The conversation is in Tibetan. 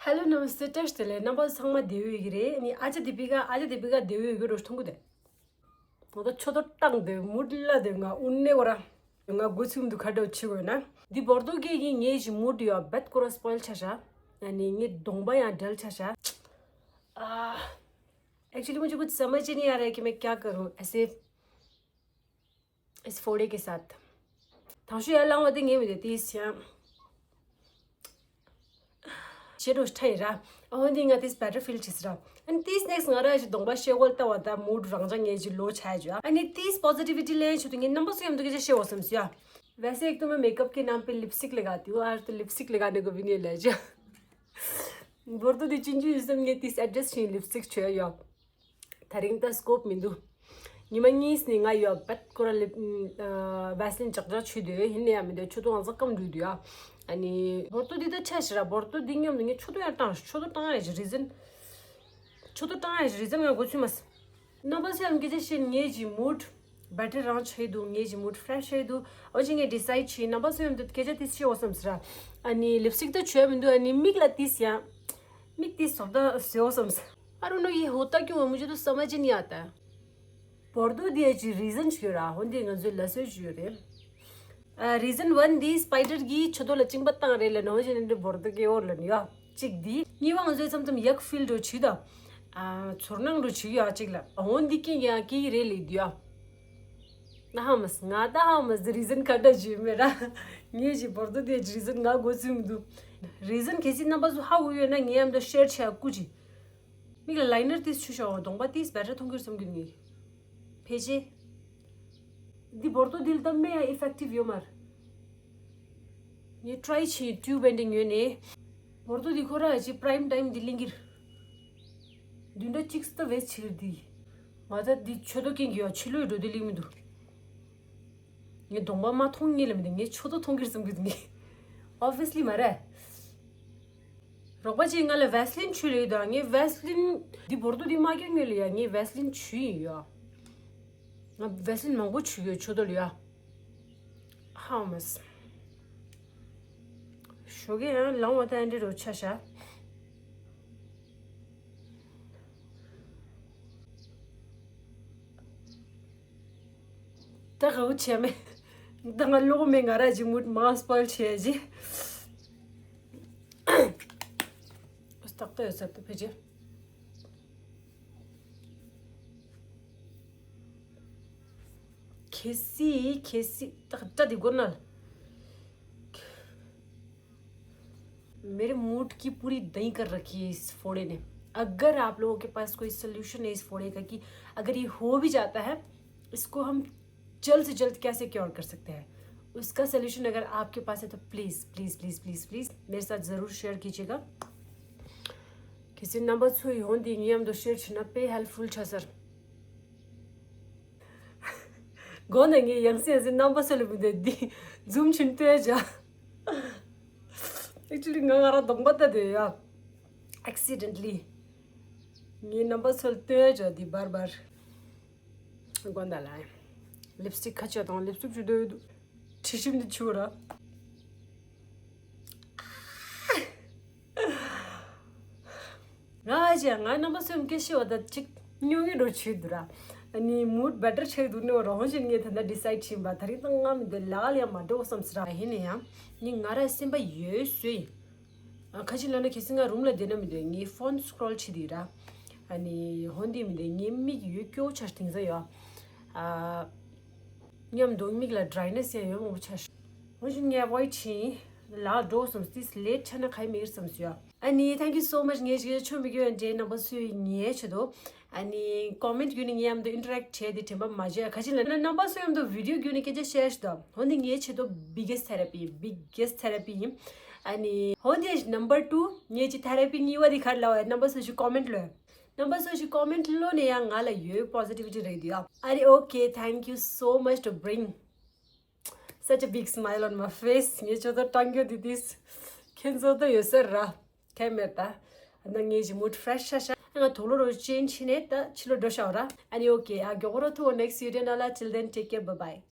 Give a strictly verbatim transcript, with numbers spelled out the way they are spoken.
Hello, Namaste, བཀྲ་ཤིས་བདེ་ལེགས། རྣམ་པ་ཚང་མ་བདེ་པོ་ཡོད་ཀྱི་རེད། ནི་ཨ་ཅག་དེ་པི་ཀ་ཨ་ཅག་དེ་པི་ཀ་བདེ་པོ་ཡོད་ཀྱི་རེད། མཐོང་གི་འདུག་ང་ད་ཆུ་ཐོག་བཏང་དེ་མུ་ལ་དེ་ང་དབུ་ནས་བོ་ར། ང་འགོ་ཚུགས་འདུག་ཁ་འདྲ་ཆུ་དགོས་ན། འདི་བོར་དོ་གེ་གི་ངའི་ཞི་མུ་ཌི་ཡོད་བད་ཀོ་ར་སྤོལ་ཆ་ཤ། ཨ་ནི་ངའི་གདོང་པ་ཡང་འབྲལ་ཆ་ཤ། ཨ། Actually मुझे कुछ समझ ही नहीं आ रहा है कि मैं क्या करूं ऐसे इस फोड़े के साथ। དང་ཤོས་ཡར་ལངས་པ་དེ་ངས་མི་འདོད་དེ་ཡང་ཤེ་རོ་ཁྲ་ཡིན་ར། ཨ་འོན་ཏེ་ང་དེས་better feel བྱེད་སྲ། ཨ་ནི་དེས་next ང་ར་ཞིག་གདོང་པ་ཤེ་གོལ་ལྟ་བ་ད་མུ་ཌི་རང་ཅག་ངས་ཞིག་ལོ་ཆ་ཡ་ཅུ་ཨ་ནི་དེས་positivity ལེན་ཆུ་དུ་ངས་རྣམ་པ་སུ་ཡམ་དུ་སྐད་ཆ་ཤེ་བ་སམ་སུ་ཡ། वैसे एक तो मैं मेकअप के नाम पे लिपस्टिक लगाती हूँ, आज तो लिपस्टिक लगाने को भी नहीं ले जा। बोर तो दी चिंजू जिसम ये तीस एड्रेस छीन लिपस्टिक छुए यो। ད་རིང་ད་སྐོབ་མི་འདུག་ཉི་མ་གཉིས་ནི་ང་ཡོད་བད་ཀོ་ར་ལི་ཝེ་སི་ལིན་ཅག་ཅག་ཆུ་དུས་ཡིན་ནའི་ཡང་མི་འདུག་ཆུ་ཐུང་ཨང་ས་སྐམ་འགྲོ་དུས་ཨ། ཨ་ནི་བོར་ཏོ་འདི་ད་ཆ་ཤི་ར་བོར་ཏོ་འདི་མཉམ་དུ་ངས་ཆུ་ཐུང་ཡར་བཏང་ཆུ་ཐུང་བཏང་ཡ་ཞིག་རི་ཛན། ཆུ་ཐུང་བཏང་ཡ་ཞིག་རི་ཛན་ང་གོ་ཚུལ་མ་སི། རྣམ་པ་ཚོ་ཡང་སྐད་ཆ་བཤད་ངེད་ཀྱི་མུ་ཌི་བེ་ཊར་རང་ཆགས་འདུག་ངེད་ཀྱི་མུ་ཌི་ཕ་རེ་ཤི་ཆགས་འདུག་ཨོ་ཅི་ངས་ཌི་སའིཌ་བྱས་རྣམ་པ་ཚོ་ཡང་འདི་སྐད་ཆ་དེ་བཤད་འོ་བསམ་སི་ར། ཨ་ནི་ལིབ་སི་ཊིག་ད་བྱོས་མི་འདུག་ཨ་ནི་མིག་ལ་དེ་སི་ཡང་། མིག་དེ་སོབ་ད་ཟེར་འོ་བསམ་སི། I don't know ये होता क्यों है, मुझे तो समझ ही नहीं आता है। བོར་ཏོ་འདི་ཡ་ཅི་རི་ཛན་ཞིག་ཡོད་ར། འོན་ཏེ་ང་ཚོའི་ལ་སོས་ཞིག་ཡོད་རེད། ཨ་རི་ཛན་ཝན་འདི་སི་པའི་ཌར་གིས་ཆུ་ཐོག་ལ་གཅིན་པ་བཏང་རེད་ལ་ནོ་ཞེ་ནི་འདི་བོར་ཏོ་སྐྱེ་བོར་ལ་ནི་ཡ་གཅིག་འདི་གཉིས་པ་ང་ཚོའི་མཚམས་མཚམས་ཡག་ཕིལ་འགྲོ་ཆུ་ད། ཨ་ཚོར་སྣང་འགྲོ་ཆུ་ཡ་གཅིག་ལ་འོན་འདི་སྐྱེ་ཡ་སྐྱེ་ཡི་རེད་ལི་འདི་ཡ། ན་ཧ་མ་སི་ང་ད་ཧ་མ་སི་རི་ཛན་ཁ་འདྲ་ཞིག་མེད་ར། ངས་ཞིག་བོར་ཏོ་འདི་ཡ་རི་ཛན་ང་གོ་ཚུལ་མི་འདུག་རི་ཛན་གལ་སྲིད་རྣམ་པ་ཚོ་ཧ་གོ་ཡོད་ན་ངས་ཡ་མདོ་ཤེར་བྱས་སྐུ་ཅི། མིག་ལ་ལའི་ནར་ཏིས་ཆུ་ཤོག་གདོང་པ་ཏིས་བེ་ཊར་མཐོང་གིར་བསམ་གྱི་འདུག་ངས། ཕལ་ཆེར། འདི་བོར་ཏོ་འདི་ལ་ད་མེ་ཡང་ཨི་ཕེག་ཊིབ་ཡོད་མ་རེད། ངས་ཊ་རའི་བྱས་ཊིའུ་བེན་ཌིང་ཡོད་ནས། བོར་ཏོ་འདི་ཁོ་ར་ཅི་པ་རའིམ་ཊའིམ་འདི་གླིང་གིར། བདུན་ཕྲག་གཅིག་སྟབས་བེ་ཕྱིར་འདི། ང་ད་འདི་ཆོས་ཐོག་རྐྱེན་གྱི་ཡོད་ཕྱི་ལོས་འགྲོ་འདི་གླིང་མི་འདུག་ངས་གདོང་པ་མ་མཐོང་ངེས་ལ་མི་འདུག་ངས་ཆོས་ཐོག་མཐོང་གིར་བསམ་གྱི་འདུག་ངས། ཨོབ་བི་ཡ་སི་ལི་མ་རེད། རོགས་པ་ཅིག་ང་ལ་ཝེ་སི་ལིན་བྱུགས་ལེ་ཡོད་དོ། ངས་ཝེ་སི་ལིན་འདི་བོར་ཏོ་འདི་མ་སྐྱོན་ངེས་ལ་ཡ་ངས་ཝེ་སི་ལིན་བྱུགས་ཡིན་ཡོད། ང་ཝེ་སི་ལིན་མང་པོ་བྱུགས་ཡོད་ཆོས་ཐོག་ལ་ཡ། ཧ་མ་སི། ཞོགས་ཀས་ཡང་ལངས་བ་ད་ཨ་འདྲི་རོ་ཆ་ཤ། ད་གའུ་བྱས་མེད། ད་ང་ལོག་མེད་ང་ར་ཅིག་མུ་ཌི་མ་སི་པོལ་བྱས་ཅི། སྟག་ཏོ་ཡོད་ས་ཏོ་ཕེ་ཅི། ཁེ་སི་ཁེ་སི་ད་ད་དི་གོ་ན། मेरे मूड की पूरी दही कर रखी है इस फोड़े ने। अगर आप लोगों के पास कोई सोल्यूशन है इस फोड़े का कि अगर ये हो भी जाता है, इसको हम जल्द से जल्द कैसे क्योर कर सकते हैं, उसका सोल्यूशन अगर आपके पास है तो please please please please please मेरे साथ जरूर शेयर कीजिएगा। ཁྱེད་ཚོའི་རྣམ་པ་ཚོ་ཡོང་དེ་ངའི་མཉམ་དུ་ཤེར་བྱས་ན་དཔེ་ཧེལ་ཕུལ་ཆགས་ས་རེད། མགོ་ནས་ངའི་ཡང་སེ་ཡང་སེ་རྣམ་པ་ཚོ་ལ་མི་འདོད་འདི་ཛུམ་ཆུན་ལྟོས་བྱ། Actually ང་ང་རང་གདོང་པ་ལྟ་དེ་ཡ། Accidentally ངའི་རྣམ་པ་ཚོ་ལ་ལྟོས་བྱ་འདི་བར་བར། མགོ་ནས་ལ་ལིབ་སི་ཊིག་ཁ་ཆད་དང་ལིབ་སི་ཊིག་ཆུ་འདོད་འདུག་དྲི་ཞིམ་དུ་ཆུ་ར། ང་ཅག་ང་རྣམ་པ་ཚོའི་སྐད་ཤེས་བ་ད་ཅིག་སྨྱོ་གི་འགྲོ་བྱེད་འདུག་ར། ཨ་ནི་མུ་ཌི་བེ་ཊར་ཆགས་འདུག་ནི་རང་བཞིན་ངས་ད་ལྟ་ཌི་སའིཌ་བྱིན་པ་ད་རིང་ད་ང་མི་འདོད་ལ་ལ་ཡང་མ་འགྲོ་བསམ་སི་ར། ཡིན་ན་ཡང་ནི་ང་ར་སེམས་པ་ཡོད་སུ་ཡིན། ཨ་ཁ་ཅིག་ལ་ན་ཁེ་སི་ང་རུམ་ལ་བསྡད་ན་མི་འདོད་ངའི་ཕོན་སི་ཀྲོལ་བྱེད་དེ་ར། ཨ་ནི་ཧོན་དེ་མི་འདོད་ངའི་མིག་ཡོད་སྐྱོ་ཆ་དེང་སང་ཡོད། ཨ། མཉམ་དུ་མིག་ལ་ཌྲའི་ནེ་སི་ཡང་ཡོད་མང་པོ་ཆགས། འོན་ཀྱང་ངས་ཨ་བོ་ཡིཌ་བྱས། ལགས་འགྲོ་བསམ་སྟེ་ལེ་ཊི་ཆགས་ན་ག་ཡེ་མེད་བསམ་སོང་ཡ། ཨ་ནི་thank you so much ངས་ཞིག་ཆོ་མི་གྱོན་འདྲེ་རྣམ་པ་ཚོས་ངའི་ཆེད་དུ། ཨ་ནི་ཀོ་མེན་ཊི་བརྒྱུད་ནས་ངའི་མཉམ་དུ་ཨིན་ཊར་ཨེག་བྱས་ཏེ་དྲན་པ་མ་བརྗེད་ཡ། ག་ཅི་ལ་ན་རྣམ་པ་ཚོའི་མཉམ་དུ་བི་ཌི་ཡོ་བརྒྱུད་ནས་སྐད་ཆ་བཤད་ཤི་དང་། འོན་ཏེ་ངའི་ཆེད་དུ་biggest therapy biggest therapy ཡིན། ཨ་ནི་འོན་ཏེ་number two ངའི་ཅི་ཐེ་ར་པི་གཉིས་པ་དེ་ག་རེ་ལབ་ཡ། རྣམ་པ་ཚོས་ཀོ་མེན་ཊི་ལོས། རྣམ་པ་ཚོས་ཀོ་མེན་ཊི་ལོ་ནས་ཡང་ང་ལ་ཡོད་པོ་སི་ཊི་བི་ཊི་རེད་འདུག་ཡ། ཨ་རེ་okay, thank you so much to bring such a big smile on my face. ངས་ཅོ་ཏོ་ཏང་གྱོ་དི་དིས། ཁྱེད་ཚོ་ད་ཡོད་ས་ར། ཁྱད་མེད་ད། ཨ་ན་ངས་ཅི་མུ་ཌི་ཕ་རེ་ཤི་ཤ་ཤ། ང་དུག་ལོག་རོ་ཅེན་ཇི་བྱས་ནས་ད་ཕྱི་ལོགས་འགྲོ་ཤག་ར། ཨ་ནི་okay, I'll go to next video ནང་ལ། Till then, take care, bye bye.